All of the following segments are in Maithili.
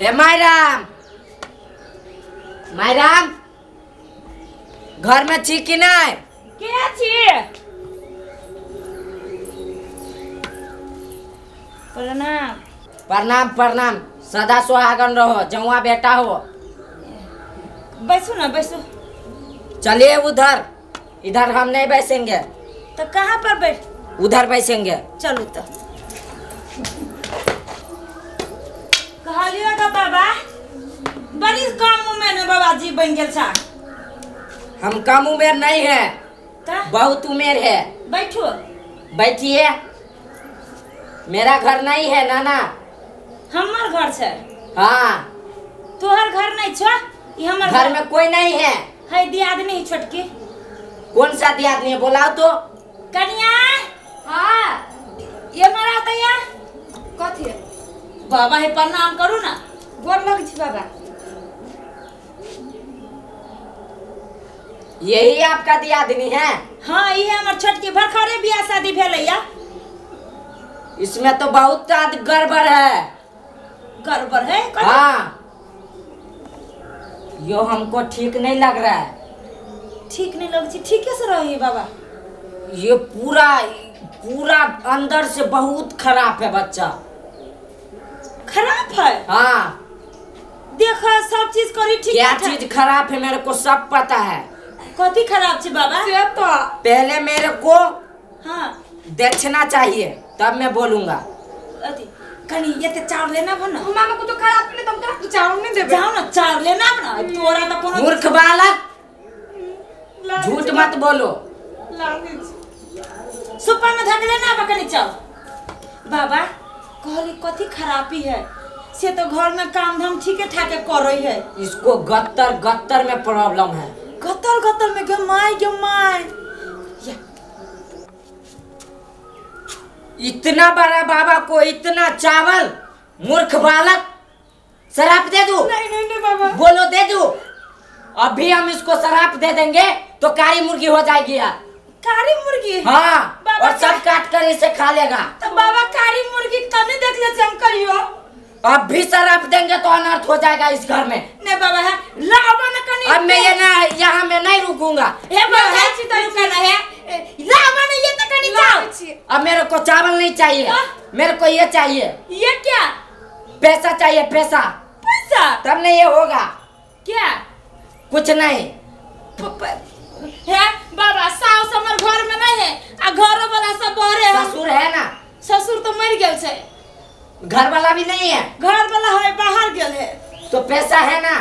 हे मायराम, मायराम घर में छी कि नहीं? के छी? प्रणाम। प्रणाम प्रणाम, सदा सुहागन रहो, जौआ बेटा हो। बैसू ना बैसू। चलिए उधर, इधर हम नहीं बैसेंगे। तो कहाँ पर बैठ? उधर बैसेंगे। चलो तो कहलियो का बाबा बड़ी कम उम्र में बाबा जी बन गेल छा। हम कम उम्र नहीं है, बहुत उम्र है। बैठो। बैठिए, मेरा घर नहीं है नाना। हमर घर छे। हाँ। तोहर घर नहीं छो? ई हमर घर में कोई नहीं है। है दियादनी है छोटकी। कौन सा दियादनी है बोलाओ तो। कन्या। हाँ ये मरा तैया कथी है? बाबा हे प्रणाम करू ना। गोर लग छी बाबा। यही आपका दियादनी है? हाँ ये हमर छोटकी भरखरे बियाह शादी भेलैया। इसमें तो बहुत गड़बड़ है। गड़बड़ है? हाँ, यो हमको ठीक नहीं लग रहा है। ठीक नहीं लग छी? ठीक से रही बाबा। ये पूरा पूरा अंदर से बहुत खराब है बच्चा। खराब है? हाँ देखो सब चीज करी ठीक। क्या चीज खराब है मेरे को सब पता है। कथी खराब छे बाबा? से तो पहले मेरे को हाँ देखना चाहिए तब मैं बोलूंगा। अथी कनी ये ते चावल लेना बना। मामा को तो खराब नहीं तुम का चावल नहीं देबे। जाओ ना चावल लेना बना। तोरा तो कोनो मूर्ख बालक झूठ मत बोलो। सुपर में धक लेना बा कनी चावल। बाबा कहली कथी खराबी है से तो घर में काम धाम ठीके ठाके करई है। इसको गत्तर गत्तर में प्रॉब्लम है। गत्तर गत्तर में गे my गे my. इतना बड़ा बाबा को इतना चावल, मूर्ख बालक शराब दे दूं? नहीं नहीं नहीं बाबा। बोलो दे दूं? अभी हम इसको शराब दे देंगे तो कारी मुर्गी हो जाएगी यार। कारी मुर्गी? हाँ, और सब काट कर इसे खा लेगा। तो बाबा कारी मुर्गी तने देख ले हम कहियो। अब भी शराब देंगे तो अनर्थ हो जाएगा इस घर में। नहीं बाबा है लावा ना कनी। अब मैं ये ना यहाँ मैं नहीं रुकूंगा। हे बाबा है रुकना है लावा ना ये तो कनी चावल। अब मेरे को चावल नहीं चाहिए, मेरे को ये चाहिए। ये क्या? पैसा चाहिए, पैसा। पैसा तब नहीं ये होगा। क्या? कुछ नहीं है बाबा। सास हमर घर में नहीं है आ घर वाला सब बहरे है। ससुर है ना? ससुर तो मर गेल छे। घर वाला भी नहीं है? घर वाला है बाहर गेल है। तो पैसा है ना?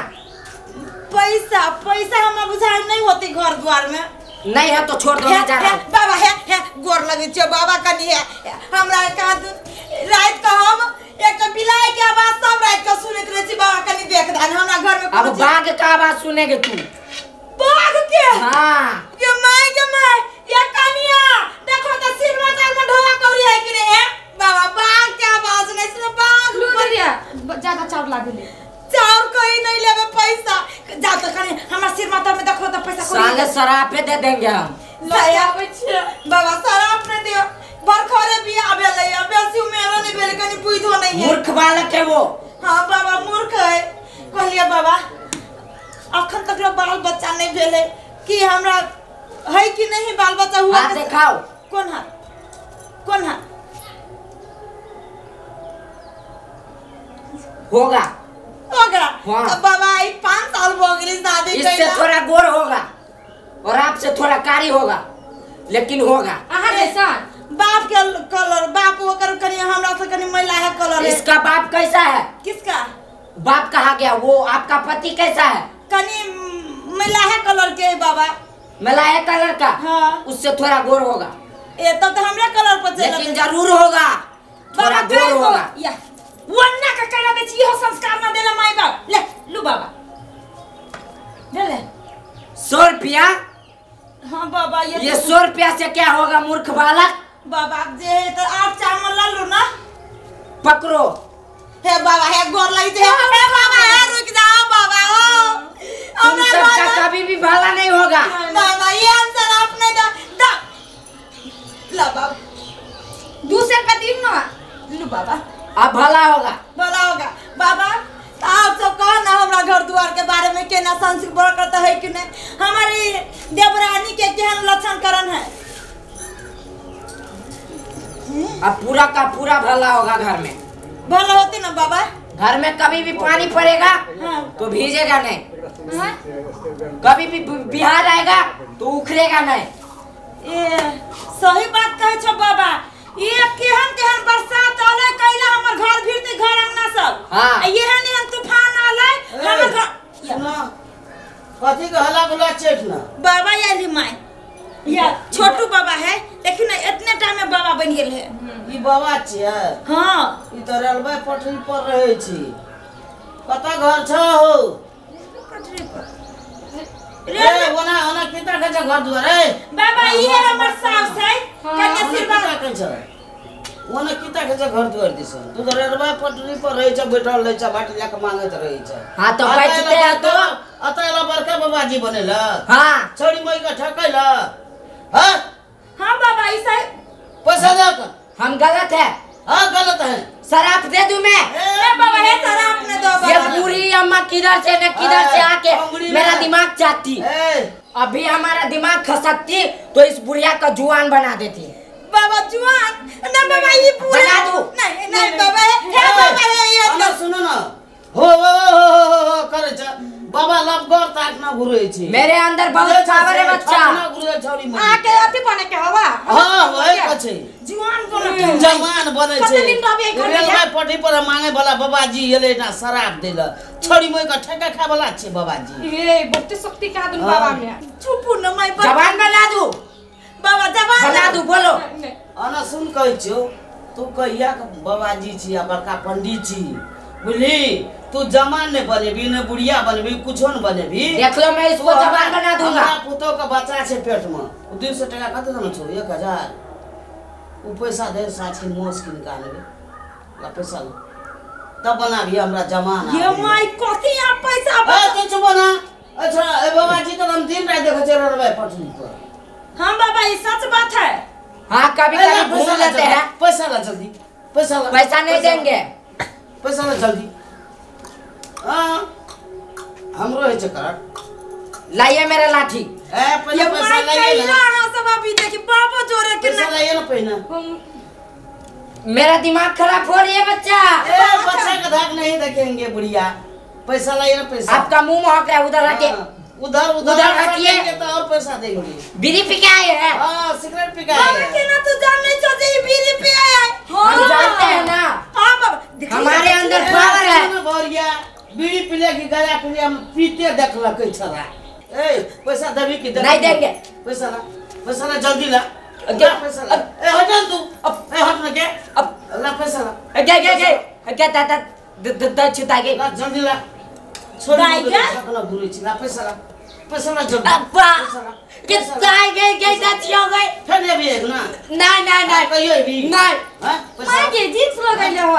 पैसा पैसा हम बुझाई नहीं होती घर द्वार में। नहीं है तो छोड़ दो ना जा रहा। बाबा है गोर लगे छे बाबा कनी है हमरा का रात का हम एक बिलाई के आवाज सब रात का सुनत रहे छी बाबा कनी देख दान हमरा घर में। अब बाघ का आवाज सुनेगे तू? बाघ के? हाँ। के my के my ये कनिया देखो तो सिर बाजार में ढोआ कौरी है कि नहीं है बाबा। बाघ के आवाज नहीं सुनो। बाघ लू दरिया ज्यादा चावल ला देले। चावल कहीं नहीं लेबे पैसा जा तो कनी हमरा सिर माथा में देखो तो पैसा कोई साले शराबे दे देंगे हम। लाया बाबा शराब नहीं दियो। बरखरे बियाह भेलै बेसी उमेरो नहीं भेल कनी बुझो नहीं है। मूर्ख बालक है वो। हाँ बाबा मूर्ख है। कहलिए बाबा अखन तक बाल बच्चा नहीं भेलै कि हमरा है कि नहीं बाल बच्चा हुआ? हाथ दिखाओ। कौन हाथ? कौन हाथ होगा? होगा। हाँ। तो बाबा आई 5 साल हो गई शादी। इससे थोड़ा गोर होगा और आपसे थोड़ा कारी होगा लेकिन होगा। अहाँ जैसा बाप के कलर। बाप ओकर कनी हमरा से कनी मैला है कलर। इसका बाप कैसा है? किसका बाप कहा गया? वो आपका पति कैसा है? कनी मैला है कलर के बाबा। मैला है कलर का? हाँ। उससे थोड़ा गोर होगा। ए तब तो हमरा कलर पर चल लेकिन जरूर होगा थोड़ा गोर होगा। या वन्ना का कहना दे छी इहो संस्कार ना देला माई बाप। ले लू बाबा ले ले 100 रुपया। हाँ बाबा ये 100 रुपया से क्या होगा मूर्ख बालक? बाबा जे है तो 8 चावल ला लू ना। पकड़ो। हे बाबा हे गोर लगी छे। हे बाबा हे रुक जाओ बाबा। ओ तुम सबका कभी भी भला नहीं होगा बाबा। ये आंसर आपने दा दा ला बाबा 200 रुपया दिन ना लू बाबा। अब भला होगा। भला होगा बाबा। द्वार के बारे में केना संस्कृत बरकत है कि नहीं, हमारी देवरानी के केहन लक्षण करण है। अब पूरा का पूरा भला होगा घर में। भला होते ना बाबा? घर में कभी भी पानी पड़ेगा हाँ। तो भीजेगा नहीं, हाँ? कभी भी बिहार आएगा तो उखड़ेगा नहीं। ए सही बात कहे छो बाबा। ये केहन केहन बरसात आले कैला हमर घर भीतर घर अंगना सब। हाँ। एहन एहन तूफान आले हमर घर। सुना कथी के हल्ला गुल्ला चेक ना बाबा आइली my या छोटू बाबा है, लेकिन इतने टाइम में बाबा बन गेल है। ई बाबा छियै? हाँ। ई तो रेलवे पटरी पर रहै छी। कतऽ घर छ हो? पटरी पर। ए ओना ओना कितना के छ घर दुआर? ए बाबा ई है हमर सास है, कन्या आशीर्वाद के छ। ओना कितना के छ घर दुआर दिसन? तू तो रेलवे पटरी पर रहै छ, बैठल रहै छ, बाट लए के मांगैत रहै छ। हां तो बैठते है तो अतऽ एला बड़का बाबाजी बनेला। हां छोड़ी मई के ठकैला। हां हां बाबा ई सही पैसा दे। हम गलत है? हाँ गलत है। शराब दे दूं मैं? ए बाबा हे शराब ने दो बाबा। ये पूरी अम्मा किधर से न किधर से आके मेरा दिमाग चाटती। अभी हमारा दिमाग खसकती तो इस बुढ़िया का जुआन बना देती। बाबा जुआन ना बाबा ये पूरा बना दूं। नहीं नहीं बाबा हे बाबा हे ये सुनो ना हो हो हो करे छ बाबा लब घर ताक ना घुरै छी। मेरे अंदर बहुत पावर है बच्चा। ना घुरै छौरी म आके अथि बने के हवा। हां होय कछै जुआन बने के जवान बने छै। कते दिन रहबे घर में? रेलवे पटरी पर मांगे वाला बाबाजी एले ना शराब देला छौरी मोय के ठेका खाय वाला छै बाबाजी। ए बहुते शक्ति का दुन बाबा में। चुप न my जवान बना दू बाबा, जवान बना दू बोलो। अना सुन कहै छौ तू कहिया के बाबाजी छी आ बड़का पंडित छी बुझली? तू जवान नहीं बनेबी ने बुढ़िया बनेबी कुछो न बनेबी। देख लो मैं इसको जवान बना दूंगा। हमरा पुतो के बच्चा छै पेट में, उ 200 टका कते देने छौ? 1000। उ पैसा दे साँझ के मोस किन के आनबे ला पैसा ला तब बनाबी हमरा जवान। ये my कथी यहाँ पैसा ए तू चुप ना। अच्छा ए बाबाजी के हम दिन रात देखै छै रड़बै पटरी पर। हां बाबा ये सच बात है। हां कभी कभी भूल लेते हैं। पैसा ला जल्दी, पैसा ला। पैसा नहीं देंगे, पैसा ला जल्दी। हाँ हमरो है चक्कर। लाइए मेरा लाठी। ए पहले पैसा लाइए ना। हां सब अभी देखी बाबा जोरे के पैसा लाइए ना पहले। मेरा दिमाग खराब हो रही है बच्चा। ए बच्चा का धाक नहीं देखेंगे बुढ़िया। पैसा लाइए ना पैसा। आपका मुंह महक रहा है, उधर हटिए। उधर उधर हटिए तो और पैसा देंगे। बीड़ी पी के आए हैं? हां सिगरेट पी के आए। बाबा के ना तू जान नहीं सोचे ये बीड़ी पी आया है। हम जानते हैं ना। हां बाबा हमारे अंदर पावर है। भरिया बीड़ी पीले की गया पीले हम पीते देखलकै छरा। ए पैसा देबी कि नहीं देंगे? पैसा ला, पैसा ला जल्दी ला। क्या पैसा ला? ए हट तू, अब ए हट ना के अब ला पैसा ला। गे गे गे क्या दादा the छुता गे ला जल्दी ला। छोड़ी ना घुरै छी ला पैसा ला, पैसा ला जल्दी। अब्बा कितना गे गे दाची हो गई। फेर लेबी एक ना? नहीं नहीं नहीं कहियो भी नहीं। हां पैसा मां के जींस लगैले हो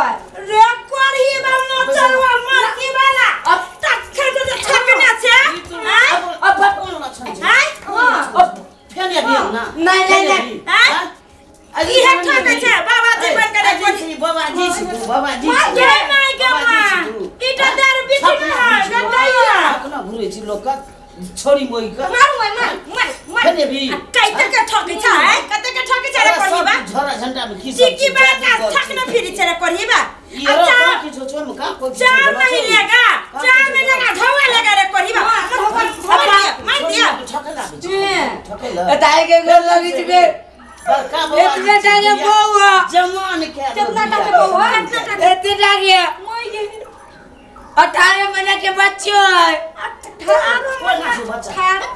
रे करही बा मोचलवा मरती वाला अब तक खा दे छकना छे। अब कोन लक्षण छै? हां अब फेर लेबी ना? नहीं नहीं नहीं। हां ई है ठके छे बाबा जी बन के कोन बाबा जी छी तू, बाबा जी मां गे my गे मां ई त दारू पीती ना है गदैया अपना घुरै छी लोक का छोरी मोई का मार मार मार मार फेर लेबी। कते के ठके छे कते के ठके छे रे करही बा झोरा झंडा में की चिकी बा का ठकना फिरी छे रे करही बा। ई रो का की छो में का कोई 4 नहीं लेगा, 4 में लगा धोवा लगा रे करही बा। मार दिया ठकेला ठकेला ताई के गोर लगी छी बड़का बाबा। इतने टाके बउआ जवान के कितना टाके बउआ? इतने टाके मोई गे 18 महीना के बच्चो है। 18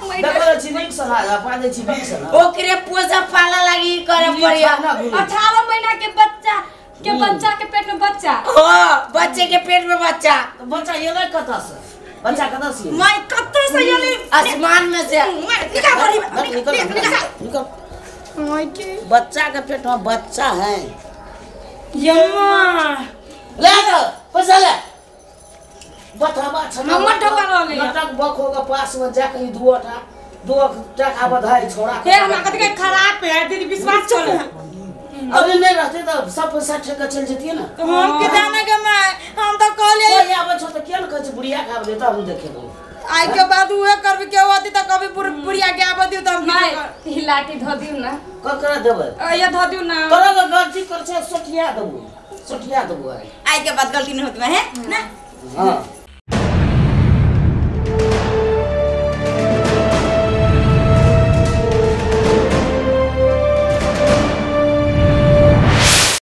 महीना देखो छी नीक सलाह पा दे छी नीक सलाह। ओकरे पोसा पाला लागी करे पड़िया। 18 महीना के बच्चा के बच्चा के पेट में बच्चा। हो बच्चे के पेट में बच्चा। तो बच्चा एलै कतऽ से? बच्चा कतऽ से? मैं कतऽ से एलै? आसमान में से। निकाल निकल निकल। बच्चा के पेट में बच्चा है। यम्मा ले तो पैसा ले। बताबा छना हमर ठोका रहले नाटक बक होगा पास में जाके ई दुओटा दो टका बधाई छोड़ा। हे हमरा कते खराब है दीदी विश्वास चल अभी नहीं रहते तो सब पैसा ठेका चल जाती है ना। तो हम के जाने के मैं हम तो कहलिए कोई आबै छौ त किया न कहै छै बुढ़िया के आबै दे त हम देखेबो। आई के बाद उहे करबी के होती त कभी बुढ़िया के आबै दियो त हम माय ई लाठी धो दिउ ना। ककरा देबै? ये धो दिउ ना। तोरा अगर गलती कर छै सोठिया देबो, सोठिया देबो। आई के बाद गलती नहीं होत है ना। हां।